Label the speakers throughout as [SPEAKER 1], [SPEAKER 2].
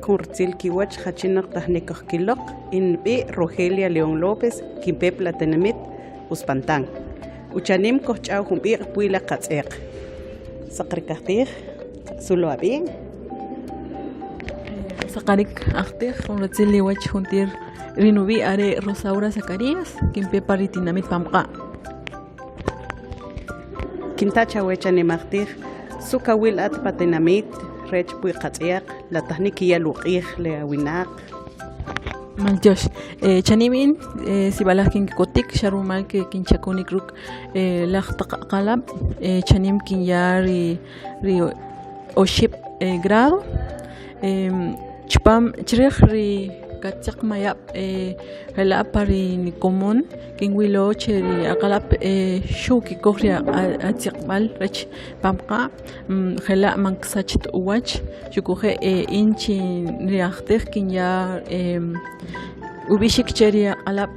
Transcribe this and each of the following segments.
[SPEAKER 1] Jun rutzil kiwach jachinaq tajnik kojkiloq in nub'i' Rogelia León López kinpe pa la tinimit Uspantán. Uchanim kojch'aw jun b'iq' pwi' la qatz'eq. Saqarikajtij, sulo ab'i'?
[SPEAKER 2] Saqarik ajtij, jun rutzil iwach juntir ri nub'i' are' Rosaura Zacarías, kinpe pa ri tinamit Pamqa'.
[SPEAKER 1] Kinta' chawech animajtij, su kawil at pa tinamit rech pwi' qatz'yaq la tajnik kiya'l uq'ij le awinaq?
[SPEAKER 2] Maltyox. Chanim in sib'alaj kinki'kotik xa rumal ke kinchakunik ruk' laj taq ak'alab' chanim kinya ri oxib' grado chipam chirij ri katziaq mayab' jela' pa ri nikomon kinwilo che ri ak'alab' xu' kikoj ri atziaqb'al rech pamqa' jela' man kisacht uwach xuquje' in chi ri ajtij kinya ub'ixik che ri ak'alab'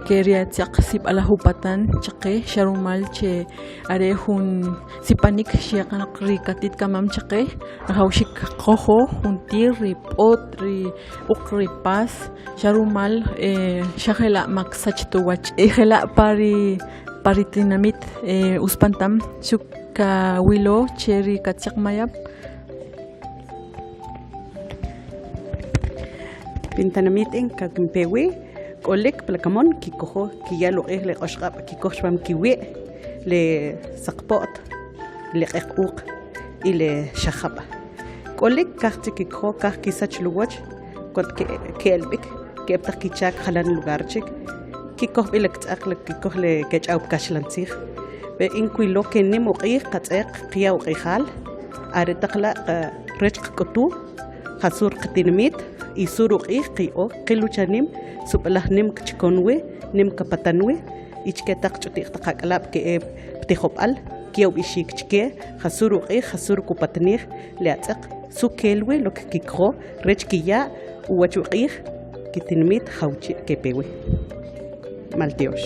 [SPEAKER 2] ke ri atziaq sib'alaj upatan chaqe xa rumal che are jun sipanik xyaqanaq ri qatit qamam chaqe rajawxiik qakojo juntir ri p'ot ri uq ri pas xa rumal xa jela' ma kisacht uwach jela' pa ri pa ri tinamit Uspantam xu' kawilo che ri katziaq mayab'.
[SPEAKER 1] Pintinamit in kinpe wi k'olik pa la kamon kikojo kiya' uq'iij le k'oxq'ab' kikoj chipaam kiwi' le saqpo't, le q'eq uuq y le xajab'. K'olik kaj che kikojo kaj kisach luwach cuando ke'l b'ik ke'el pa taq kichaak jalan lugar chik kikoj b'i le kitz'aq kikoj le kech'aw pi kaxlan tziij pe in kwilo ke nim uq'iij qatz'eq qaya' uq'ijaal are taq la' rech qak'utu jasur qatinimit y sur uq'iij qiya'o qil uchanim sib'alaj nim kichakon wii' nim kapatan wii' y chike taq ch'uti'q taq ak'alaab' ke'e pi tijob'al kiya' ub'ixiik chike jasur uq'iij jasur kupatnij le atz'aq su kel wii' lo kikikojo rech kiya' uwach uq'iij kitinimit jawchi' kepe wii'. Maltyox.